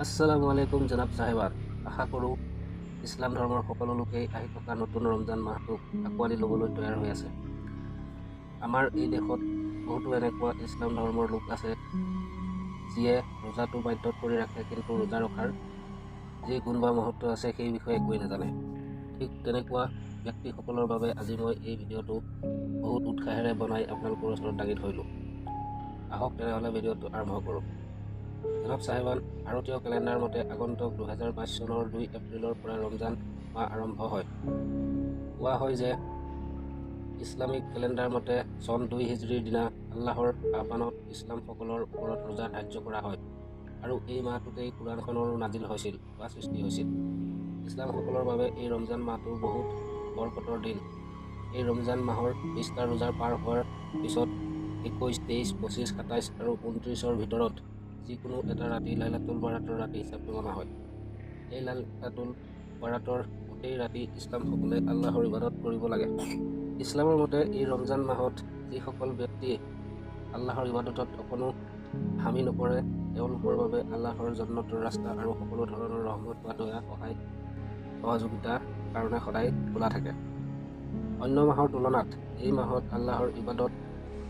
আসসালামু আলাইকুম জনাব চাহেবান। আশা কৰোঁ ইছলাম ধৰ্মৰ সকলো লোকেই আহি থকা নতুন ৰমজান মাহটোক আঁকোৱালি ল'বলৈ তৈয়াৰ হৈ আছে। আমাৰ এই দেশত বহুতো এনেকুৱা ইছলাম ধৰ্মৰ লোক আছে যিয়ে ৰোজাটো বাধ্যত কৰি ৰাখে, কিন্তু ৰোজা ৰখাৰ যি গুণ বা মহত্ব আছে সেই বিষয়ে একোৱেই নাজানে। ঠিক তেনেকুৱা ব্যক্তিসকলৰ বাবে আজি মই এই ভিডিঅ'টো বহুত উৎসাহেৰে বনাই আপোনালোকৰ ওচৰত দাঙি ধৰিলোঁ। আহক তেনেহ'লে ভিডিঅ'টো আৰম্ভ কৰোঁ। জনাব চাহেবান, ভাৰতীয় কেলেণ্ডাৰ মতে আগন্তুক 2022 চনৰ 2 এপ্ৰিলৰ পৰা ৰমজান মাহ আৰম্ভ হয়। কোৱা হয় যে ইছলামিক কেলেণ্ডাৰ মতে চন 2 হিজৰীৰ দিনা আল্লাহৰ আহ্বানত ইছলামসকলৰ ওপৰত ৰোজা ধাৰ্য কৰা হয় আৰু এই মাহটোতেই কোৰাণখনৰো নাজিল হৈছিল বা সৃষ্টি হৈছিল। ইছলামসকলৰ বাবে এই ৰমজান মাহটো বহুত বৰকতৰ দিন। এই ৰমজান মাহৰ 20টা ৰোজাৰ পাৰ হোৱাৰ পিছত 21, 23, 25, 27 আৰু 29ৰ ভিতৰত যিকোনো এটা ৰাতি লাইলাতুল বাৰাতৰ ৰাতি হিচাপে মনা হয়। এই লাইলাতুল বাৰাতৰ গোটেই ৰাতি ইছলামসকলে আল্লাহৰ ইবাদত কৰিব লাগে। ইছলামৰ মতে এই ৰমজান মাহত যিসকল ব্যক্তি আল্লাহৰ ইবাদতত অকণো হামি নকৰে, তেওঁলোকৰ বাবে আল্লাহৰ জন্নতৰ ৰাস্তা আৰু সকলো ধৰণৰ ৰহমত বা দয়া, সহায়, সহযোগিতাৰ কাৰণে সদায় খোলা থাকে। অন্য মাহৰ তুলনাত এই মাহত আল্লাহৰ ইবাদত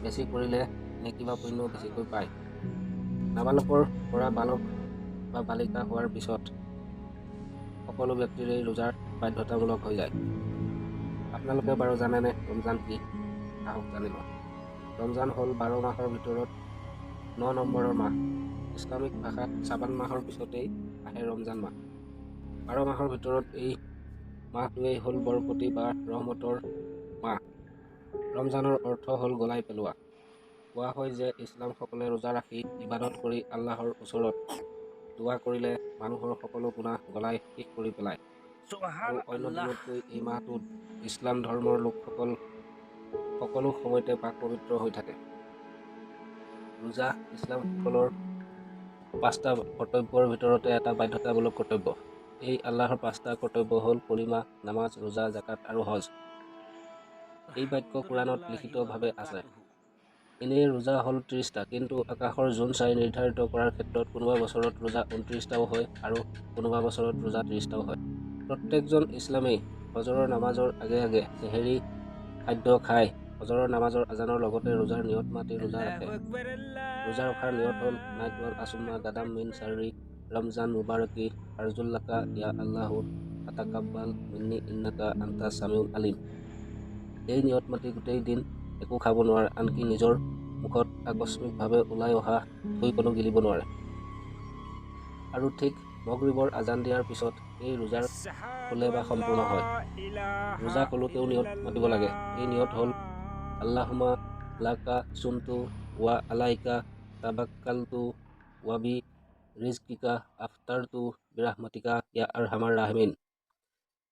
বেছি কৰিলে নেকি বা পুণ্য বেছিকৈ পায়। নাবালকৰ পৰা বালক বা বালিকা হোৱাৰ পিছত সকলো ব্যক্তিৰেই ৰোজাৰ বাধ্যতামূলক হৈ যায়। আপোনালোকে বাৰু জানেনে ৰমজান কি? আহক জানি লওঁ। ৰমজান হ'ল 12 মাহৰ ভিতৰত 9 নম্বৰৰ মাহ। ইছলামিক ভাষাত চাবান মাহৰ পিছতেই আহে ৰমজান মাহ। 12 মাহৰ ভিতৰত এই মাহটোৱেই হ'ল বৰকতি বা ৰহমতৰ মাহ। ৰমজানৰ অৰ্থ হ'ল গলাই পেলোৱা। কোৱা হয় যে ইছলামসকলে ৰোজা ৰাখি ইবাদত কৰি আল্লাহৰ ওচৰত দোৱা কৰিলে মানুহৰ সকলো গুনাহ গলাই শেষ কৰি পেলায়। আৰু অন্য দিনতকৈ এই মাহটোত ইছলাম ধৰ্মৰ লোকসকল সকলো সময়তে পাক পবিত্ৰ হৈ থাকে। ৰোজা ইছলামসকলৰ 5টা কৰ্তব্যৰ ভিতৰতে এটা বাধ্যতামূলক কৰ্তব্য। এই আল্লাহৰ 5টা কৰ্তব্য হ'ল কলিমা, নামাজ, ৰোজা, জাকাত আৰু হজ। এই বাক্য কোৰাণত লিখিতভাৱে আছে। এনেই ৰোজা হ'ল 30টা, কিন্তু আকাশৰ জোন চাই নিৰ্ধাৰিত কৰাৰ ক্ষেত্ৰত কোনোবা বছৰত ৰোজা 29টাও হয় আৰু কোনোবা বছৰত ৰোজা 30টাও হয়। প্ৰত্যেকজন ইছলামেই ফজৰৰ নামাজৰ আগে আগে চেহেৰী খাদ্য খাই ফজৰৰ নামাজৰ আজানৰ লগতে ৰোজাৰ নিয়ত মাতি ৰোজা ৰাখে। ৰোজা ৰখাৰ নিয়ত হ'ল নাইটৱান আছুমা গাদাম মিন চাৰি ৰমজান মুবাৰকি আৰ্জুল্লাকা ইয়া আল্লাহু আতাকাব্বাল মিন্নি ইন্নাকা আন্তা ছামিউল আলিম। এই নিয়ত মাতি গোটেই দিন একো খাব নোৱাৰে, আনকি নিজৰ মুখত আকস্মিকভাৱে ওলাই অহা থুইকণো গিলিব নোৱাৰে। আৰু ঠিক মগৰিবৰ আজান দিয়াৰ পিছত এই ৰোজাৰ খোলে বা সম্পূৰ্ণ হয়। ৰোজা খোলোতেও নিয়ত মাতিব লাগে। এই নিয়ত হ'ল আল্লাহুমা লাকা চুমতু ৱা আলাইকা তাবাক্কালতু ৱাবি ৰিজকিকা আফতাৰতু বিৰাহমাতিকা ইয়া আৰহামাৰ ৰাহমিন।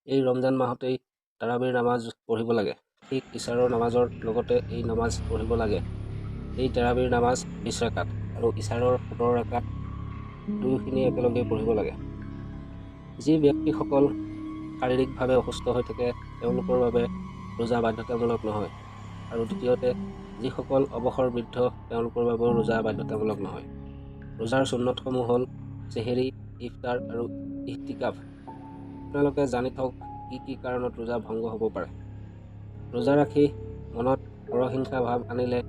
এই ৰমজান মাহতেই তাৰাবিৰ নামাজ পঢ়িব লাগে। ঠিক ইছাৰৰ নামাজৰ লগতে এই নামাজ পঢ়িব লাগে। এই তাৰাবিৰ নামাজ 20 ৰাকাত আৰু ইছাৰৰ 17 ৰাকাত, দুয়োখিনি একেলগে পঢ়িব লাগে। যি ব্যক্তিসকল শাৰীৰিকভাৱে অসুস্থ হৈ থাকে তেওঁলোকৰ বাবে ৰোজা বাধ্যতামূলক নহয়, আৰু দ্বিতীয়তে যিসকল অৱসৰ বৃদ্ধ তেওঁলোকৰ বাবেও ৰোজা বাধ্যতামূলক নহয়। ৰোজাৰ চুন্নতসমূহ হ'ল চেহেৰী, ইফতাৰ আৰু ইহতিকাফ। আপোনালোকে জানি থওক কি কি কাৰণত ৰোজা ভংগ হ'ব পাৰে। ৰোজা ৰাখি মনত পৰহিংসা ভাৱ আনিলে,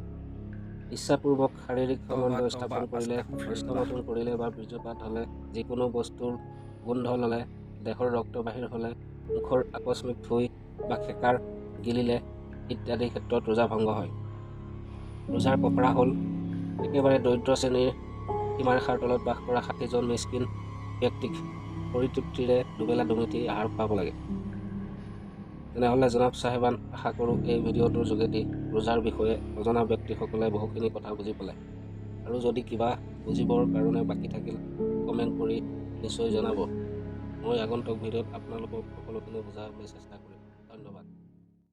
ইচ্ছাপূৰ্বক শাৰীৰিক সম্বন্ধ স্থাপন কৰিলে, হস্তমৈথুন কৰিলে বা বীৰ্যপাত হ'লে, যিকোনো বস্তুৰ গোন্ধ ল'লে, দেহৰ ৰক্ত বাহিৰ হ'লে, মুখৰ আকস্মিক থুই বা খেকাৰ গিলিলে ইত্যাদি ক্ষেত্ৰত ৰোজা ভংগ হয়। ৰোজাৰ কফৰা হ'ল একেবাৰে দৰিদ্ৰ শ্ৰেণীৰ সীমাৰেখাৰ তলত বাস কৰা 60জন মিছকিন ব্যক্তিক পৰিতৃপ্তিৰে দুবেলা দুমুঠি আহাৰ খুৱাব লাগে। তেনেহ'লে জনাব চাহেবান, আশা কৰোঁ এই ভিডিঅ'টোৰ যোগেদি ৰোজাৰ বিষয়ে নজনা ব্যক্তিসকলে বহুখিনি কথা বুজি পালে। আৰু যদি কিবা বুজিবৰ কাৰণে বাকী থাকিল কমেণ্ট কৰি নিশ্চয় জনাব। মই আগন্তুক ভিডিঅ'ত আপোনালোকক সকলোখিনি বুজাবলৈ চেষ্টা কৰিম।